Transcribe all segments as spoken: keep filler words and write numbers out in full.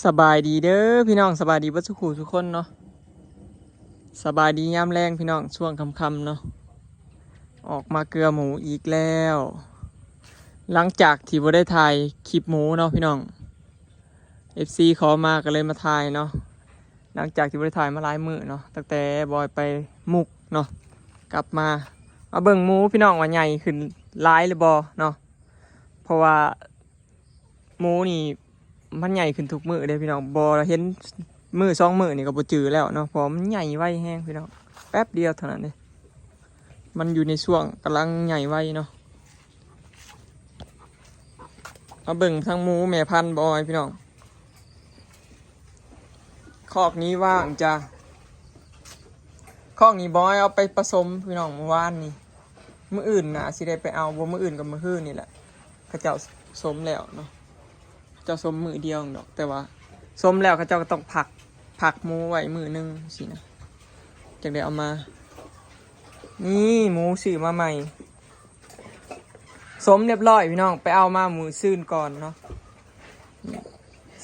สบายดีเด้อพี่น้อง สบายดีเบิดสุขูสุคนเนาะ สบายดียามแลงพี่น้อง ช่วงค่ำๆเนาะ ออกมาเกลือหมูอีกแล้ว หลังจากที่บ่ได้ถ่ายคลิปหมูเนาะพี่น้อง เอฟซีขอมาก็เลยมาถ่ายเนาะ หลังจากที่บ่ได้ถ่ายมาหลายมื้อเนาะ ตั้งแต่บอยไปมุกเนาะ กลับมา มาเบิ่งหมูพี่น้องว่าใหญ่ขึ้นหลายหรือบ่เนาะ เพราะว่าหมูนี่มันใหญ่ขึ้นทุกมื้อเด้พี่น้อง บ่เห็นมื้อสองมื้อนี่ก็บ่จือแล้วเนาะ เพราะมันใหญ่ไวแฮงพี่น้อง แป๊บเดียวเท่านั้นเด้ มันอยู่ในช่วงกำลังใหญ่ไวเนาะ มาเบิ่งทั้งหมูแม่พันธุ์บอยพี่น้อง คอกนี้ว่างจ้ะ คอกนี้บอยเอาไปผสมพี่น้องเมื่อวานนี้ มื้ออื่นน่ะสิได้ไปเอา บ่มื้ออื่นก็มื้อฮื้อนี่แหละ เขาเจ้าสมแล้วเนาะ เขาเจ้าสมมื้อเดียวดอก แต่ว่าสมแล้วเขาเจ้าก็ต้องพัก พักหมูไว้มื้อหนึ่งสินะ จั่งได้เอามา นี่หมูซื้อมาใหม่ สมเรียบร้อยพี่น้อง ไปเอามามื้อซืนก่อนเนาะ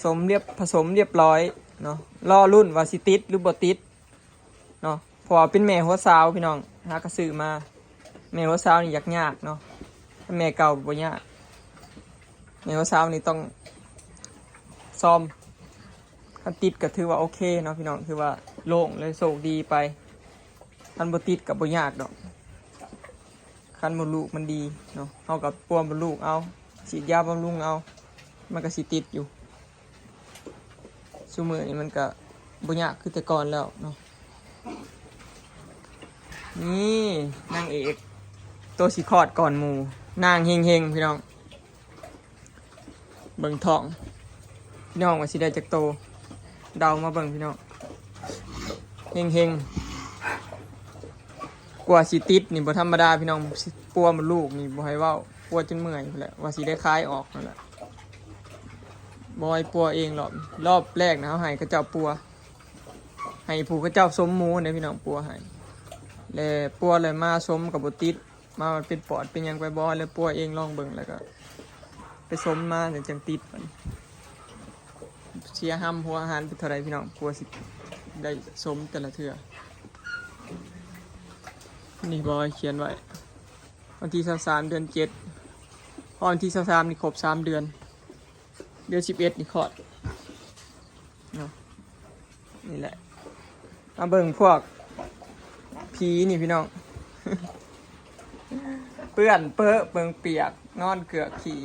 สมเรียบ ผสมเรียบร้อยเนาะ รอลุ้นว่าสิติดหรือบ่ติดเนาะ เพราะว่าเป็นแม่หัวสาวพี่น้อง หากะซื้อมา แม่หัวสาวนี่ยากๆเนาะ ถ้าแม่เก่าบ่ยาก แม่หัวสาวนี่ต้องซ่อม คันติดก็ถือว่าโอเคเนาะพี่น้อง ถือว่าโล่งเลย โชคดีไป คันบ่ติดก็บ่ยากดอก คันมดลูกมันดีเนาะ เฮาก็ปัวมดลูกเอา ฉีดยาบำรุงเอา มันก็สิติดอยู่ ซุมื้อนี้มันก็บ่ยากคือแต่ก่อนแล้วเนาะ นี่นางเอก ตัวสิคลอดก่อนหมู่ นางเฮงๆพี่น้อง เบิ่งท้อง พี่น้องว่าสิได้จักโต เดามาเบิ่งพี่น้อง เฮงๆ กว่าสิติดนี่บ่ธรรมดาพี่น้อง สิปัวมดลูกนี่บ่ให้เว้า ปัวจนเมื่อยพู้นแหละ ว่าสิได้ขายออกนั่นแหละ บอยปัวเองรอบ รอบแรกนะ เฮาให้เขาเจ้าปัว ให้ผู้เขาเจ้าสมหมูเนี่ยพี่น้องปัวให้ และปัวเลยมาสมกับบ่ติด มามันเป็นปอดเป็นหยังไปบอยเลยปัวเองลองเบิ่ง แล้วก็ไปสมมาจั่งติดมัน เสียห้ำหัวอาหารไปเท่าไรพี่น้อง กลัวสิได้สมแต่ละเทื่อ นี่บอยเขียนไว้ วันที่สิบสาม เดือนเจ็ด เพราะวันที่สิบสาม นี่ครบสามเดือน เดือนสิบเอ็ด นี่คลอดเนาะ นี่แหละ มาเบิ่งพวกผีนี่พี่น้อง เปื้อนเปอะเปิงเปียก นอนเกือกขี้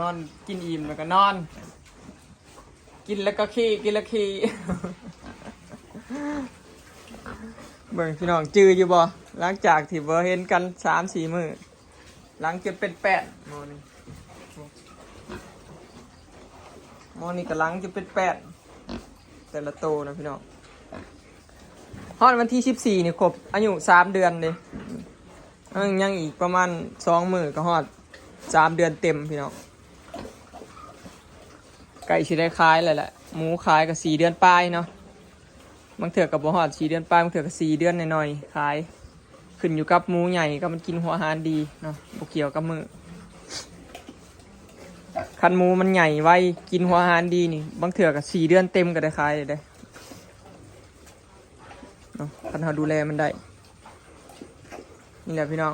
นอนกินอิ่มแล้วก็นอน กินแล้วก็ขี้ กินแล้วขี้ เบิ่งพี่น้องจื่ออยู่บ่ หลังจากที่บ่เห็นกันสามสี่มื้อ หลังจนเป็นแป้นหมอนี่ หมอนี่ก็หลังจนเป็นแป้น แต่ละโตนะพี่น้อง ฮอดวันที่สิบสี่ นี่ครบอายุสามเดือนเด้ ยังยังอีกประมาณสองมื้อก็ฮอดสามเดือนเต็มพี่น้อง ใกล้สิได้ขายแล้วแหละ หมูขายก็สี่เดือนปลายเนาะ บางเทื่อก็บ่ฮอดสี่เดือนปลาย บางเทื่อก็สี่เดือนหน่อยๆ ขาย ขึ้นอยู่กับหมูใหญ่กับมันกินหัวอาหารดีเนาะ บ่เกี่ยวกับมื้อ คันหมูมันใหญ่ไว กินหัวอาหารดีนี่ บางเทื่อก็สี่เดือนเต็มก็ได้ขายเลยเด้ เนาะ คันเฮาดูแลมันได้ นี่แหละพี่น้อง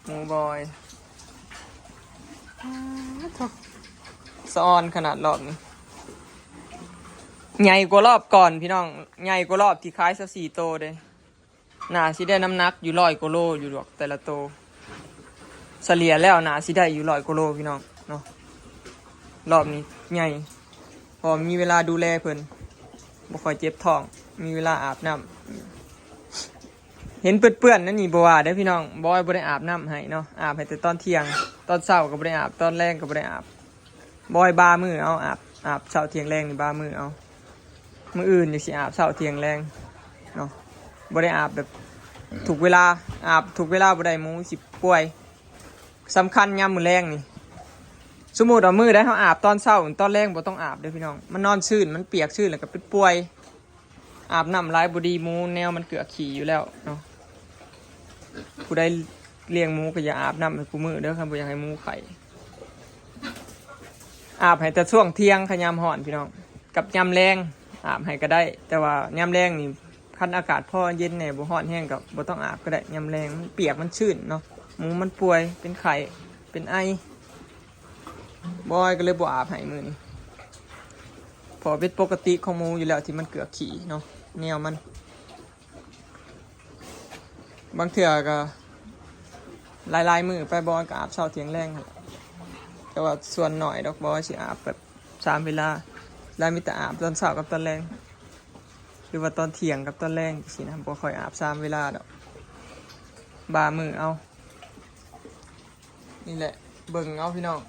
หมูบอย สะออนขนาดรอบนี้ ใหญ่กว่ารอบก่อนพี่น้อง ใหญ่กว่ารอบที่ขายซะสี่โตเด้ น่าสิได้น้ำหนักอยู่ร้อยกว่าโลอยู่ดอกแต่ละโต เฉลี่ยแล้วน่าสิได้อยู่ร้อยกว่าโลพี่น้องเนาะ รอบนี้ใหญ่ เพอมีเวลาดูแลเพิ่น บ่ค่อยเจ็บท้อง มีเวลาอาบน้ำ เห็นเปื้อนๆนั่นนี่บ่ว่าเด้อพี่น้อง บอยบ่ได้อาบน้ำให้เนาะ อาบให้แต่ตอนเที่ยง ตอนเช้าก็บ่ได้อาบ ตอนแลงก็บ่ได้อาบ บอยบามื้อเอา อาบ อาบเช้าเที่ยงแลงนี่บามื้อเอา มื้ออื่นจั่งสิอาบเช้าเที่ยงแลงเนาะ บ่ได้อาบแบบทุกเวลา อาบทุกเวลาบ่ได้ หมูสิป่วย สำคัญยามมื้อแลงนี่ สมมุติว่ามื้อใดเฮาอาบตอนเช้า ตอนแลงบ่ต้องอาบเด้อพี่น้อง มันนอนชื้น มันเปียกชื้นแล้วก็เป็นป่วย อาบน้ำหลายบ่ดี หมูแนวมันเกือกขี้อยู่แล้วเนาะ ผู้ใดเลี้ยงหมูก็อย่าอาบน้ำให้คู่มื้อเด้อ คันบ่อยากให้หมูไข้ อาบให้แต่ช่วงเที่ยงค่ะ ยามร้อนพี่น้อง กับยามแลง อาบให้ก็ได้ แต่ว่ายามแลงนี่ คันอากาศพอเย็นแหน่ บ่ร้อนแฮงก็บ่ต้องอาบก็ได้ ยามแลงมันเปียกมันชื้นเนาะ หมูมันป่วย เป็นไข้ เป็นไอ บอยก็เลยบ่อาบให้มื้อนี้ เพราะเป็นปกติของหมูอยู่แล้วที่มันเกือกขี้เนาะ แนวมัน บางเทื่อก็หลายๆมื้อไป บอยก็อาบเช้าเที่ยงแลงหั้นแหละ แต่ว่าส่วนน้อยดอก บอยสิอาบแบบสามเวลา แล้วมีแต่อาบตอนเช้ากับตอนแลง หรือว่าตอนเที่ยงกับตอนแลงสินะ บ่ค่อยอาบสามเวลาดอก บามื้อเอา นี่แหละ เบิ่งเอาพี่น้อง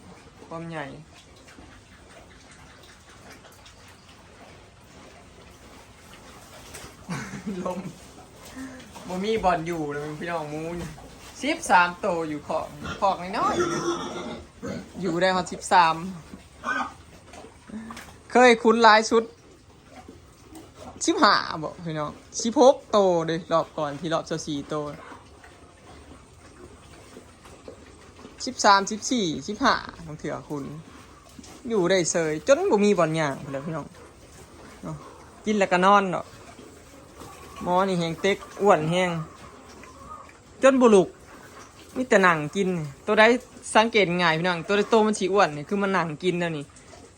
ความใหญ่ ลม บ่มีบ่อนอยู่เลยพี่น้อง หมูนี่ สิบสามโตอยู่คอก คอกน้อยๆ อยู่ได้ฮอดสิบสาม เคยขุนหลายสุด สิบห้าบ่พี่น้อง สิบหกโตเด้ รอบก่อนที่รอบซาวสี่โต สิบสาม สิบสี่ สิบห้า บางเทื่อขุน อยู่ได้เฉย จนบ่มีบ่อนย่างพู้นแหละพี่น้องเนาะ กินแล้วก็นอนเนาะ หมอนี่แฮงเต็ก อ้วนแฮง จนบ่ลุก มีแต่นั่งกิน ตัวใดสังเกตง่ายพี่น้อง ตัวใดโตมันสิอ้วนนี่ คือมันนั่งกินแล้วนี่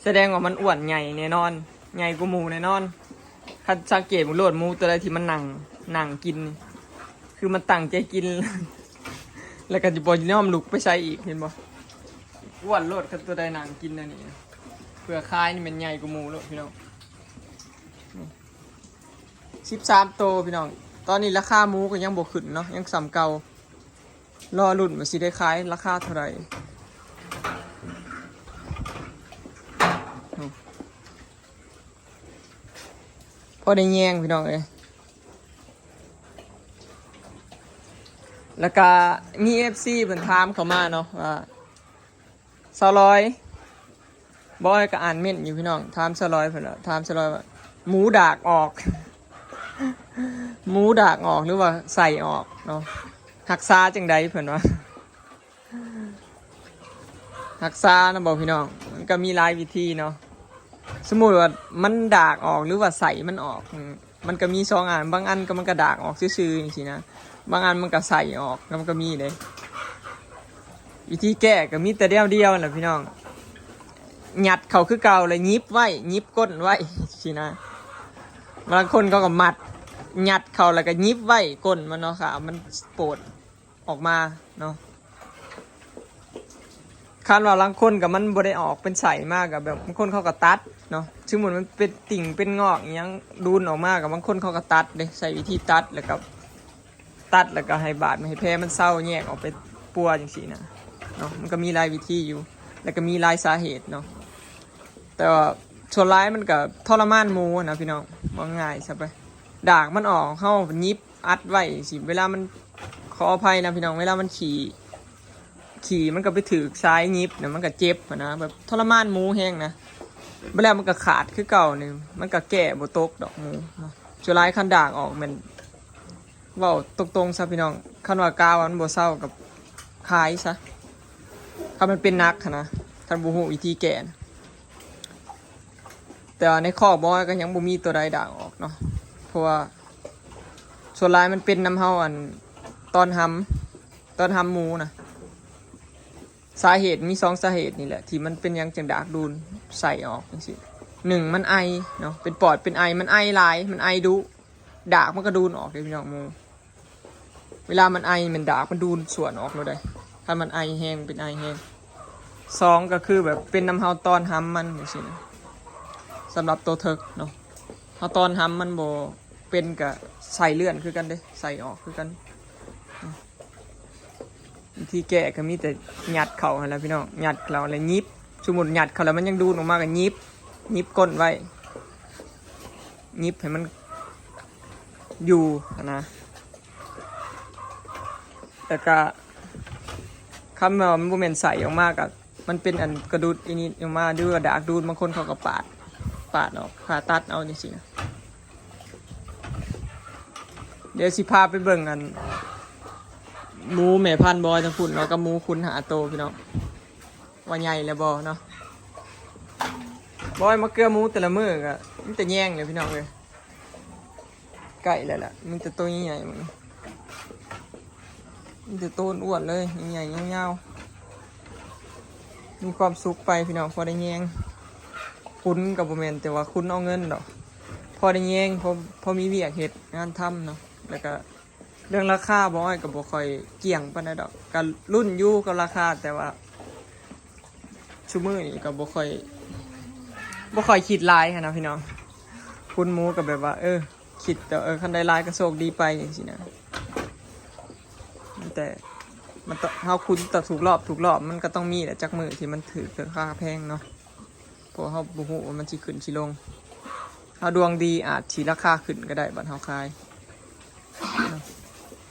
แสดงว่ามันอ้วนใหญ่แน่นอน ใหญ่กว่าหมูแน่นอน คันสังเกตเบิ่งโลด หมูตัวใดที่มันนั่ง นั่งกินนี่ คือมันตั้งใจกิน แล้วก็จะบ่ยอมลุกไปใส่อีก เห็นบ่ อ้วนโลด คันตัวใดนั่งกินแล้วนี่ เพื่อขายนี่มันใหญ่กว่าหมูโลดพี่น้อง สิบสามโตพี่น้อง ตอนนี้ราคาหมูก็ยังบ่ขึ้นเนาะ ยังส่ำเก่า รอลุ้นว่าสิได้ขายราคาเท่าไหร่ พอได้แยงพี่น้องเอ้ย แล้วก็มี เอฟซี เพิ่นถามเข้ามาเนาะว่า สาวร้อย บอยก็อ่านเม้นต์อยู่พี่น้อง ถามสาวร้อยเพิ่นว่า ถามสาวร้อยว่า หมูดากออก หมูดากออกหรือว่าใส่ออกเนาะ รักษาจั่งใดเพิ่นว่า รักษานะบ่พี่น้อง มันก็มีหลายวิธีเนาะ สมมุติว่ามันดากออกหรือว่าใส่มันออก อืม มันก็มีสองอัน บางอันก็มันก็ดากออกซื่อๆจั่งซี้นะ บางอันมันก็ใส่ออก มันก็มีเด้ วิธีแก้ก็มีแต่แนวเดียวนั่นแหละพี่น้อง ยัดเข้าคือเก่า แล้วหยิบไว้ หยิบก้นไว้ซี้นะ บางคนเขาก็มัด ยัดเข้าแล้วก็หยิบไว้ก้นมันเนาะค่ะ มันโปดออกมาเนาะ คันว่าลางคนก็มันบ่ได้ออกเป็นใสมากอะ แบบบางคนเขาก็ตัดเนาะ สมมุติมันเป็นติ่งเป็นงอกอิหยังดูนออกมา ก็บางคนเขาก็ตัดเด้ ใช้วิธีตัด แล้วก็ตัด แล้วก็ให้บาดให้แผลมันเซา แยกออกไปปัวจั่งซี้นะเนาะ มันก็มีหลายวิธีอยู่ แล้วก็มีหลายสาเหตุเนาะ แต่ว่าส่วนหลายมันก็ทรมานหมูนะพี่น้อง ว่าง่ายซะไป ดากมันออก เฮาหยิบอัดไว้สิ เวลามัน ขออภัยนะพี่น้อง เวลามันขี่ ขี่มันก็ไปถืกสายหยิบนะ มันก็เจ็บหั้นนะ แบบทรมานหมูแฮงนะ บ่แล้วมันก็ขาดคือเก่านี่ มันก็แก้บ่ตกดอกหมูเนาะ ส่วนหลายคันดากออกแม่น เว้าตรงๆซะพี่น้อง คันว่ากาวมันบ่เซาก็ขายซะ คันมันเป็นหนักหั้นนะ คันบ่ฮู้วิธีแก้นะ แต่ว่าในคอกบอยก็ยังบ่มีตัวใดดากออกเนาะ เพราะว่าส่วนหลายมันเป็นนำเฮาอัน ตอนหำ ตอนหำหมูนะ สาเหตุมีสองสาเหตุนี่แหละ ที่มันเป็นหยังจั่งดากดูนใส่ออกจั่งซี้ หนึ่งมันไอเนาะ เป็นปอดเป็นไอ มันไอหลาย มันไอดุ ดากมันก็ดูนออกเด้พี่น้องหมู เวลามันไอมันดากมันดูนส่วนออกเลยเด้ ถ้ามันไอแฮงเป็นไอแฮง สองก็คือแบบเป็นนำเฮาตอนหำมันจั่งซี้นะ สำหรับตัวเถิกเนาะ เฮาตอนหำมันบ่เป็นก็ใส่เลื่อนคือกันเด้ ใส่ออกคือกัน วิธีแก้ก็มีแต่ยัดเข้าหั้นแหละพี่น้อง ยัดเข้าแล้วหยิบ สมมุติยัดเข้าแล้วมันยังดูนออกมาก็หยิบ หยิบก้นไว้ หยิบให้มันอยู่หั้นนะ แล้วก็คันว่ามันบ่แม่นใสออกมาก็ มันเป็นอันกระดูดอีนี่ออกมา หรือว่าดากดูน บางคนเขาก็ปาด ปาดออก ผ่าตัดเอาจั่งซี้นะ เดี๋ยวสิพาไปเบิ่งอัน หมูแม่พันธุ์บอยทางพุ้นเนาะ กับหมูขุนห้าโตพี่น้อง ว่าใหญ่แล้วบ่เนาะ บอยมาเกลือหมูแต่ละมื้อก็มีแต่แยงเลยพี่น้องเอ้ย ใกล้แล้วล่ะ มีแต่ตัวใหญ่ๆ มัน มีแต่ตัวอ้วนเลย ใหญ่ๆ ยาวๆ มีความสุขไปพี่น้อง พอได้แยง ขุนก็บ่แม่น แต่ว่าขุนเอาเงินดอก พอได้แยง พอ พอมีเวียกเฮ็ดงานทำเนาะ แล้วก็เรื่องราคาบอยก็บ่ค่อยเกี่ยงปานใดดอก ก็ลุ้นอยู่กับราคา แต่ว่า ซุมื้อนี้ก็บ่ค่อย บ่ค่อยคิดหลายหั้นนะพี่น้อง ขุนหมูก็แบบว่า เออ คิดแต่ เออ คันได้หลายก็โชคดีไปจังซี้นะ แต่มันต้อง เฮาขุนแต่ถูกรอบ ถูกรอบ มันก็ต้องมีแหละ จักมื้อที่มันถืกราคาแพงเนาะ เพราะเฮาบ่ฮู้ว่ามันสิขึ้นสิลง เฮาดวงดีอาจสิราคาขึ้นก็ได้ บัดเฮาขายเนาะ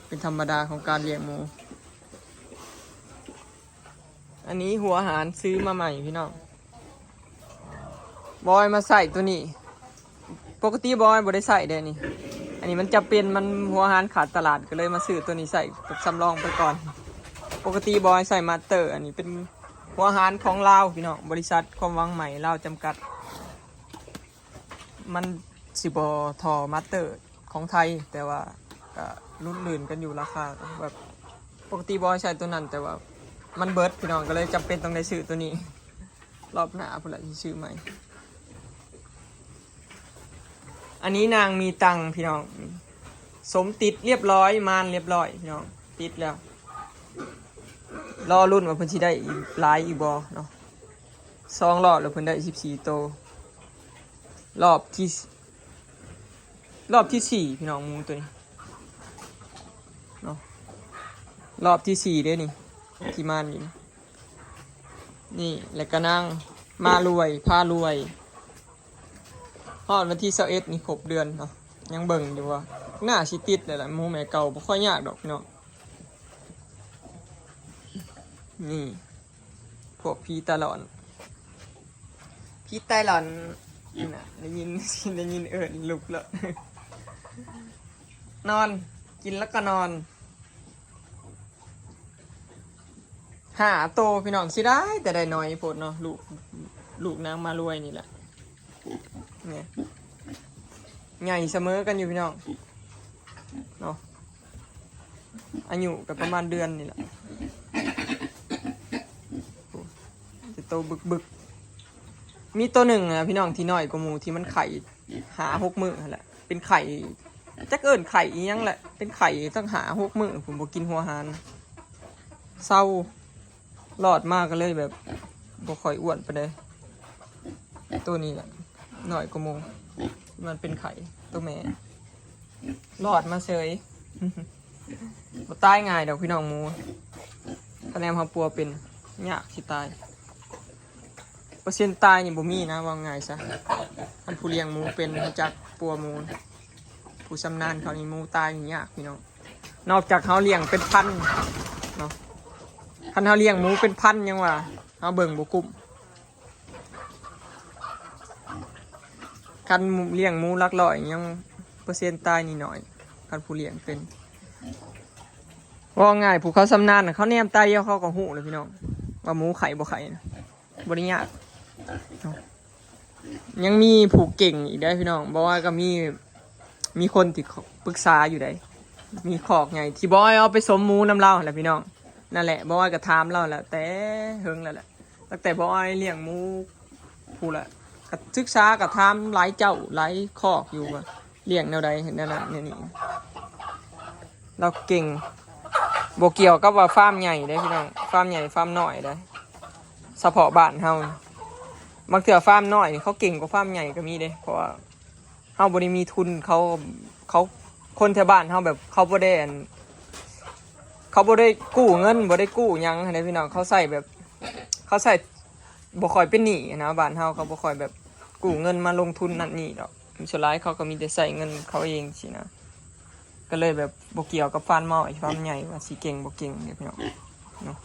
เป็นธรรมดาของการเลี้ยงหมู อันนี้หัวอาหารซื้อมาใหม่พี่น้อง บอยมาใส่ตัวนี้ ปกติบอยบ่ได้ใส่เด้นี่ อันนี้มันจะเป็น มันหัวอาหารขาดตลาด ก็เลยมาซื้อตัวนี้ใส่แบบสำรองไปก่อน ปกติบอยใส่มาสเตอร์ อันนี้เป็นหัวอาหารของลาวพี่น้อง บริษัทความหวังใหม่ลาวจำกัด มันสิบ่ท่อมาสเตอร์ของไทย แต่ว่าก็ลุ้นลื่นกันอยู่ราคา แบบปกติบอยใช้ตัวนั้น แต่ว่ามันเบิดพี่น้อง ก็เลยจำเป็นต้องได้ซื้อตัวนี้ รอบหน้าพุ่นละสิซื้อใหม่ อันนี้นางมีตังค์พี่น้อง สมติดเรียบร้อย ม่านเรียบร้อยพี่น้อง ติดแล้ว รอลุ้นว่าเพิ่นสิได้อีกหลายอีกบ่เนาะ สองรอบแล้วเพิ่นได้สิบสี่โต รอบที่ รอบที่สี่พี่น้องหมูตัวนี้เนาะ รอบที่สี่เด้นี่ ที่ม่านอยู่นี่ นี่ แล้วก็นางมารวย พารวย ฮอดวันที่ซาวเอ็ดนี่ครบเดือนเนาะ ยังเบิ่งอยู่ว่า น่าสิติดเลยล่ะ หมูแม่เก่าบ่ค่อยยากดอกพี่น้อง นี่ พวกผีตาหลอน ผีตาหลอนน่ะ ได้ยิน ได้ยินเอิ้นลุกแล้ว นอน กินแล้วก็นอน ห้าโตพี่น้อง เสียดายแต่ได้น้อยโพดเนาะ ลูก ลูกนางมารวยนี่แหละ เนี่ย ใหญ่เสมอกันอยู่พี่น้อง เนาะ อายุก็ประมาณเดือนนี่แหละ แต่โตบึกๆ มีตัวหนึ่งนะพี่น้อง ที่น้อยกว่าหมู่ ที่มันไข่ห้าหกมื้อหั่นแหละ เป็นไข่ จักเอิ้นไข่อีหยังแหละ เป็นไข่ตั้งห้าหกมื้อ ผมบ่กินหัวอาหาร เศร้า รอดมาก็เลยแบบบ่ค่อยอ้วนปานใด ตัวนี้แหละ น้อยกว่าหมู่ มันเป็นไข่ ตัวแม่ รอดมาเฉย บ่ตายง่ายดอกพี่น้องหมู คะแนนเฮาปัวเป็น ยากสิตาย เปอร์เซ็นต์ตายนี่บ่มีนะ ว่าง่ายซะ คันผู้เลี้ยงหมูเป็น รู้จักปัวหมู ผู้ชำนาญเขานี่ หมูตายนี่ยากพี่น้อง นอกจากเฮาเลี้ยงเป็นพันเนาะ คันเฮาเลี้ยงหมูเป็นพันยังว่า เฮาเบิ่งบ่กุ้ม คันเลี้ยงหมูหลักร้อยยังเปอร์เซ็นต์ตายนี่น้อย คันผู้เลี้ยงเป็น ว่าง่าย ผู้เขาชำนาญน่ะ เขาแนมตาเดียวเขาก็ฮู้เลยพี่น้อง ว่าหมูไข่บ่ไข่นะ บ่ได้ยาก ยังมีผู้เก่งอีกได้พี่น้อง บอกว่าก็มี มีคนที่ปรึกษาอยู่ได้ มีคอกใหญ่ที่บอยเอาไปสมหมูนำลาวหั่นแหละพี่น้อง นั่นแหละ บอยก็ถามลาวแหละ แต่เฮิงแล้วแหละ ตั้งแต่บอยเลี้ยงหมูพู้นแหละ ก็ศึกษาก็ถามหลายเจ้าหลายคอกอยู่ว่าเลี้ยงแนวใด เฮ็ดแนวนั้นแนวนี้ ลาวเก่ง บ่เกี่ยวกับว่าฟาร์มใหญ่เด้พี่น้อง ฟาร์มใหญ่ฟาร์มน้อยเด้ เฉพาะบ้านเฮา บางเทื่อฟาร์มน้อยนี่เขาเก่งกว่าฟาร์มใหญ่ก็มีเด้ เพราะว่าเฮาบ่ได้มีทุน เขา เขา คนแถวบ้านเฮาแบบเขาบ่ได้อัน เขาบ่ได้กู้เงิน บ่ได้กู้หยังหั้นเด้พี่น้อง เขาใช้แบบ เขาใช้บ่ค่อยเป็นหนี้นะ บ้านเฮาเขาบ่ค่อยแบบกู้เงินมาลงทุนนั่นนี่ดอก ส่วนหลายเขาก็มีแต่ใช้เงินเขาเองสินะ ก็เลยแบบบ่เกี่ยวกับฟาร์มน้อยฟาร์มใหญ่ว่าสิเก่งบ่เก่งเนี่ยพี่น้องเนาะ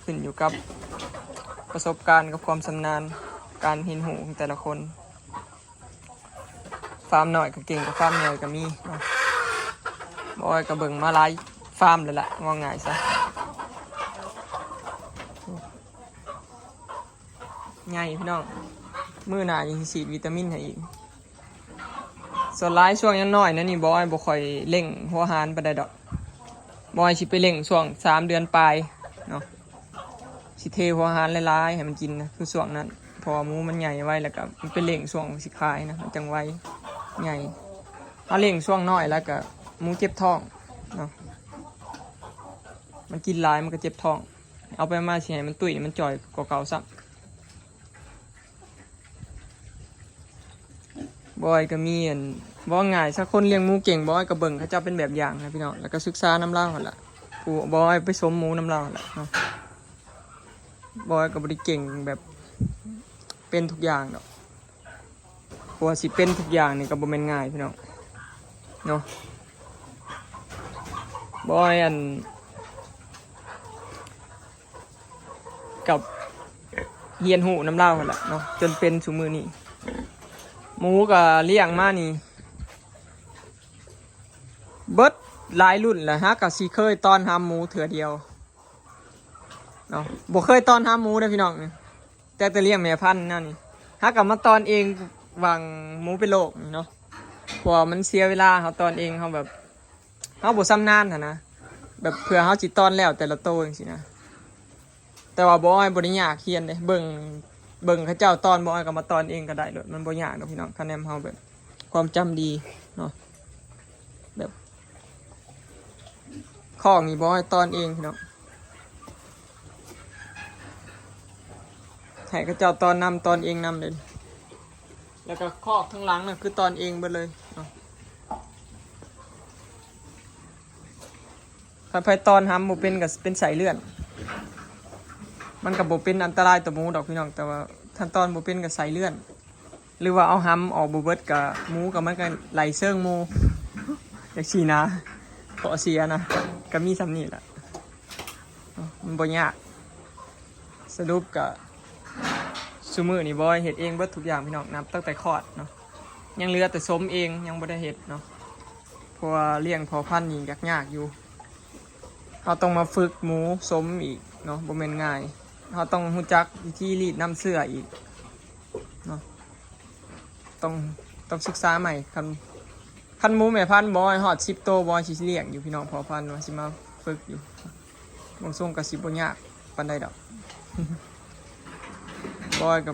ขึ้นอยู่กับประสบการณ์กับความชำนาญ การเรียนรู้ของแต่ละคน ฟาร์มน้อยก็เก่งกว่าฟาร์มใหญ่ก็มีเนาะ บอยก็เบิ่งมาหลายฟาร์มแล้วล่ะ ว่าง่ายซะ ใหญ่พี่น้อง มื้อหน้ายังสิฉีดวิตามินให้อีก ส่วนหลายช่วงยังน้อยนะนี่ บ่อ้อยบ่ค่อยเร่งหัวอาหารปานใดดอก บ่อ้อยสิไปเร่งช่วงสามเดือนปลายเนาะ สิเทหัวอาหารหลายๆให้มันกินนะ คือช่วงนั้น เพราะว่าหมูมันใหญ่ไว แล้วก็มันไปเร่งช่วงสิขายนะ มันจั่งไว ใหญ่ เฮาเร่งช่วงน้อยแล้วก็หมูเจ็บท้องเนาะ มันกินหลายมันก็เจ็บท้อง เอาไปมาสิให้มันตุ้ย มันจ่อยกว่าเก่าซ้ำ บ่อ้อยก็มีอัน บ่ง่าย ถ้าคนเลี้ยงหมูเก่ง บ่อ้อยก็เบิ่งเขาเจ้าเป็นแบบอย่างนะพี่น้อง แล้วก็ศึกษานำลาวหั่นล่ะ ผู้ บ่อ้อยไปสมหมูนำลาวหั่นล่ะเนาะ บ่อ้อยก็บ่ได้เก่งแบบเป็นทุกอย่างดอก กว่าสิเป็นทุกอย่างนี่ก็บ่แม่นง่ายพี่น้อง เนาะ บ่อ้อยอัน กับเฮียนฮู้นำลาวหั่นล่ะเนาะ จนเป็นซุมื้อนี้ หมูก็เลี้ยงมานี่ เบิดหลายรุ่นแล้ว หากะสิเคยต้อนหำหมูเทื่อเดียวเนาะ บ่เคยต้อนหำหมูเด้อพี่น้อง แต่แต่เลี้ยงแม่พันธุ์แนวนี้ หากะมาต้อนเอง หว่างหมูเป็นโรคนี่เนาะ เพราะว่ามันเสียเวลา เฮาต้อนเอง เฮาแบบ เฮาบ่ชำนาญหั้นนะ แบบเพื่อเฮาสิต้อนแล้วแต่ละโตจั่งซี้นะ แต่ว่าบ่อ้อยบ่ได้ยากเฮียนเด้ เบิ่ง เบิ่งเขาเจ้าต้อน บ่อ้อยก็มาต้อนเองก็ได้โลด มันบ่ยากดอกพี่น้อง คะแนนเฮาแบบ ความจำดีเนาะ แบบ คอกนี่บ่อ้อยต้อนเองพี่น้อง ให้เขาเจ้าต้อนนำ ต้อนเองนำเลย แล้วก็คอกทั้งหลังน่ะคือต้อนเองเบิดเลยเนาะ คันไผต้อนหำบ่เป็นก็เป็นไส้เลื่อน มันก็บ่เป็นอันตรายต่อหมูดอกพี่น้อง แต่ว่าคันต้อนบ่เป็นก็ไส้เลื่อน หรือว่าเอาหำออกบ่เบิดก็หมูก็มันก็ไหลเซิงหมู่ จั่งซี้นะ ข้อเสียนะ ก็มีส่ำนี้แหละ มันบ่ยาก สรุปก็ซุมื้อนี้บ่อ้อยเฮ็ดเองเบิดทุกอย่างพี่น้อง นับตั้งแต่คลอดเนาะ ยังเหลือแต่สมเอง ยังบ่ได้เฮ็ดเนาะ เพราะว่าเลี้ยงพ่อพันธุ์นี่ยากๆอยู่ เฮาต้องมาฝึกหมูสมอีกเนาะ บ่แม่นง่าย เฮาต้องรู้จักวิธีรีดน้ำเชื้ออีกเนาะ ต้อง ต้องศึกษาใหม่ คัน คันหมูแม่พันธุ์บ่อ้อยฮอดสิบโต บ่อ้อยสิเลี้ยงอยู่พี่น้อง พ่อพันธุ์ว่าสิมาฝึกอยู่ เบิ่งทรงก็สิบ่ยากปานใดดอก บ่อ้อยก็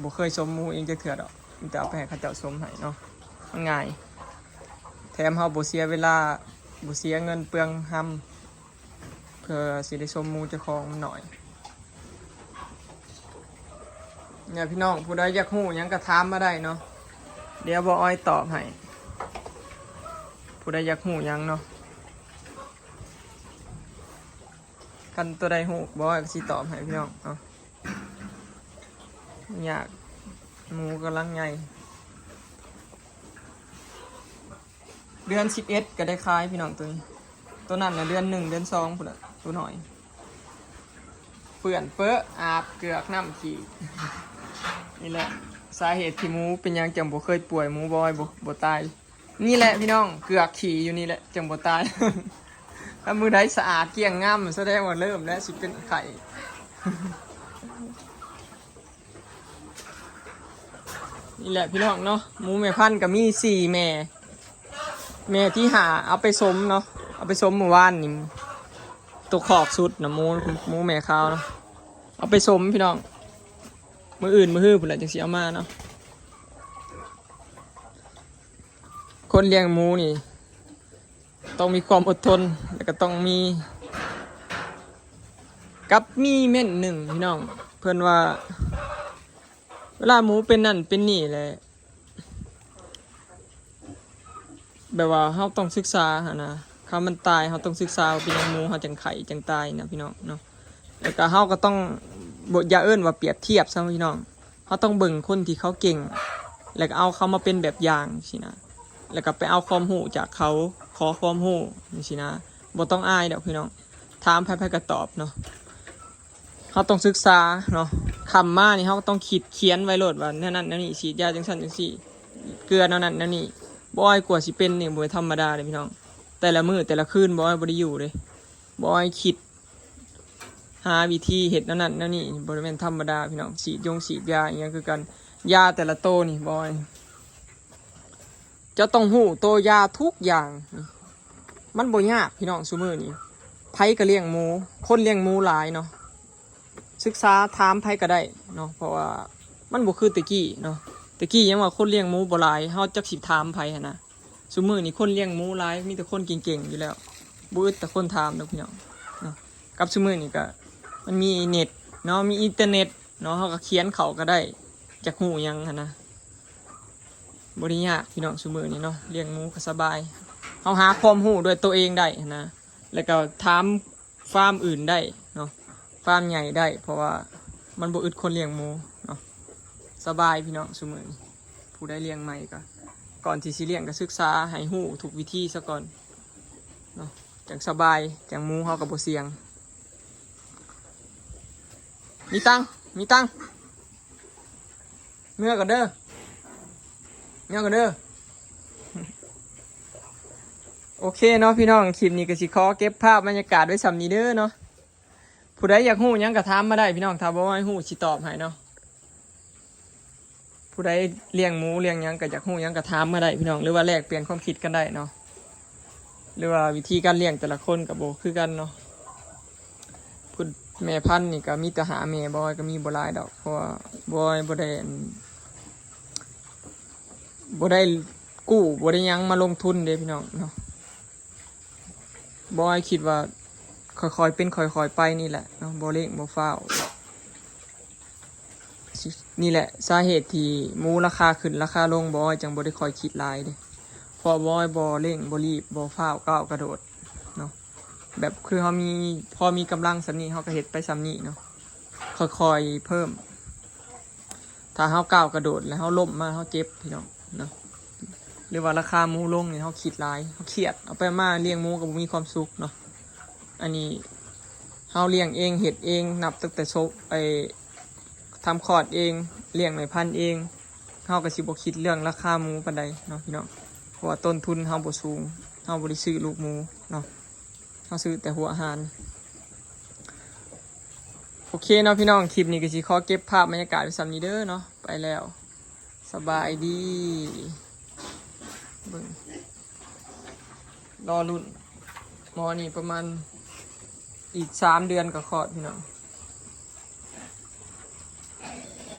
บ่เคยสมหมูเองจักเทื่อดอก มีแต่เอาไปให้เขาเจ้าสมให้เนาะ มันง่าย แถมเฮาบ่เสียเวลา บ่เสียเงินเปลืองหำ เพื่อสิได้สมหมูเจ้าของมันหน่อย เนี่ยพี่น้อง ผู้ใดอยากฮู้หยังก็ถามมาได้เนาะ เดี๋ยวบ่อ้อยตอบให้ ผู้ใดอยากฮู้หยังเนาะ คันตัวใดฮู้บ่อ้อยก็สิตอบให้พี่น้อง เอา ยาก หมูกำลังใหญ่ เดือนสิบเอ็ดก็ได้ขายพี่น้องตัวนี้ ตัวนั้นน่ะเดือนหนึ่ง เดือนสองพุ้นละ ตัวน้อย เปื้อนเปอะ อาบเกือกน้ำขี้ นี่แหละ สาเหตุที่หมูเป็นหยังจั่งบ่เคยป่วย หมูบ่อ้อยบ่ บ่ตาย นี่แหละพี่น้อง เกือกขี้อยู่นี่แหละ จั่งบ่ตาย ถ้ามื้อใดสะอาดเกลี้ยงงาม แสดงว่าเริ่มแล้วสิเป็นไข้ นี่แหละพี่น้องเนาะ หมูแม่พันธุ์ก็มีสี่แม่ แม่ที่ห้าเอาไปสมเนาะ เอาไปสมเมื่อวานนี่ ตัวคอกสุดนะ หมู หมูแม่ขาวเนาะ เอาไปสมพี่น้อง มื้ออื่นมื้อฮื้อพุ้นแหละจั่งสิเอามาเนาะ คนเลี้ยงหมูนี่ ต้องมีความอดทน แล้วก็ต้องมี กับมีเม้นหนึ่งพี่น้อง เพิ่นว่า เวลาหมูเป็นนั่นเป็นนี่แหละ แบบว่าเฮาต้องศึกษาหั้นนะ คันมันตายเฮาต้องศึกษาว่าเป็นหยังหมูเฮาจั่งไข้จั่งตายนะพี่น้องเนาะ แล้วก็เฮาก็ต้อง บ่ อย่าเอิ้นว่าเปรียบเทียบซะพี่น้อง เฮาต้องเบิ่งคนที่เขาเก่ง แล้วก็เอาเขามาเป็นแบบอย่างซี้นะ แล้วก็ไปเอาความรู้จากเขา ขอความรู้จั่งซี้นะ บ่ต้องอายดอกพี่น้อง ถามไผๆก็ตอบเนาะ เฮาต้องศึกษาเนาะ คำมานี่เฮาก็ต้องคิดเขียนไว้โลดว่าแนวนั้นแนวนี้ ฉีดยาจั่งซั้นจั่งซี้ เกลือแนวนั้นแนวนี้ บ่อ้อยกว่าสิเป็นนี่บ่ธรรมดาเด้พี่น้อง แต่ละมื้อแต่ละคืนบ่อ้อยบ่ได้อยู่เด้ บ่อ้อยคิด หาวิธีเฮ็ดแนวนั้นแนวนี้ บ่ได้แม่นธรรมดาพี่น้อง ฉีดยงฉีดยาอีหยังคือกัน ยาแต่ละโตนี่บอย เจ้าต้องฮู้โตยาทุกอย่าง มันบ่ยากพี่น้อง ซุมื้อนี้ ไผก็เลี้ยงหมู คนเลี้ยงหมูหลายเนาะ ศึกษาถามไผก็ได้เนาะ เพราะว่ามันบ่คือแต่กี้เนาะ แต่กี้ยังว่าคนเลี้ยงหมูบ่หลาย เฮาจักสิถามไผหั้นนะ ซุมื้อนี้คนเลี้ยงหมูหลาย มีแต่คนเก่งๆอยู่แล้ว บ่อึดแต่คนถามดอกพี่น้องเนาะ กับซุมื้อนี้ก็มันมีเน็ตเนาะ มีอินเทอร์เน็ตเนาะ เฮาก็เขียนเข้าก็ได้ จักฮู้หยังหั้นนะ บ่ได้ยากพี่น้อง ซุมื้อนี้เนาะ เลี้ยงหมูก็สบาย เฮาหาความรู้ด้วยตัวเองได้หั้นนะ แล้วก็ถามฟาร์มอื่นได้เนาะ ฟาร์มใหญ่ได้ เพราะว่ามันบ่อึดคนเลี้ยงหมูเนาะ สบายพี่น้อง ซุมื้อนี้ ผู้ใดเลี้ยงใหม่ก็ ก่อนที่สิเลี้ยงก็ศึกษาให้ฮู้ทุกวิธีซะก่อนเนาะ จั่งสบาย จั่งหมูเฮาก็บ่เสี่ยง มีตังค์ มีตังค์ เมือก่อนเด้อ เมือก่อนเด้อ โอเคเนาะพี่น้อง คลิปนี้ก็สิขอเก็บภาพบรรยากาศไว้ส่ำนี้เด้อเนาะ ผู้ใดอยากฮู้หยังก็ถามมาได้พี่น้อง ถ้าบ่ให้ฮู้สิตอบให้เนาะ ผู้ใดเลี้ยงหมูเลี้ยงหยังก็อยากฮู้หยังก็ถามมาได้พี่น้อง หรือว่าแลกเปลี่ยนความคิดกันได้เนาะ หรือว่าวิธีการเลี้ยงแต่ละคนก็บ่คือกันเนาะ พุ้นแม่พันธุ์นี่ก็มีแต่หาแม่ บอยก็มีบ่หลายดอก เพราะว่าบอยบ่ได้อัน บ่ได้กู้ บ่ได้หยังมาลงทุนเด้พี่น้องเนาะ บอยคิดว่าค่อยๆเป็นค่อยๆไปนี่แหละเนาะ บ่เร่งบ่ฟ้าว นี่แหละสาเหตุที่หมูราคาขึ้นราคาลง บอยจั่งบ่ได้ค่อยคิดหลายเด้ เพราะบอยบ่เร่งบ่รีบ บ่ฟ้าวก้าวกระโดดเนาะ แบบคือเฮามี พอมีกำลังส่ำนี้ เฮาก็เฮ็ดไปส่ำนี้เนาะ ค่อยๆเพิ่ม ถ้าเฮาก้าวกระโดดแล้วเฮาล้มมา เฮาเจ็บพี่น้องเนาะ หรือว่าราคาหมูลงนี่ เฮาคิดหลาย เฮาเครียด เอาไปมาเลี้ยงหมูก็บ่มีความสุขเนาะ อันนี้เฮาเลี้ยงเอง เฮ็ดเอง นับตั้งแต่โซะ ไอ้ ทำคลอดเอง เลี้ยงแม่พันธุ์เอง เฮาก็สิบ่คิดเรื่องราคาหมูปานใดเนาะพี่น้อง เพราะว่าต้นทุนเฮาบ่สูง เฮาบ่ได้ซื้อลูกหมูเนาะ เฮาซื้อแต่หัวอาหาร โอเคเนาะพี่น้อง คลิปนี้ก็สิขอเก็บภาพบรรยากาศไว้ส่ำนี้เด้อเนาะ ไปแล้ว สบายดี เบิ่ง รอลุ้น หมอนี่ประมาณอีกสามเดือนก็คลอดพี่น้อง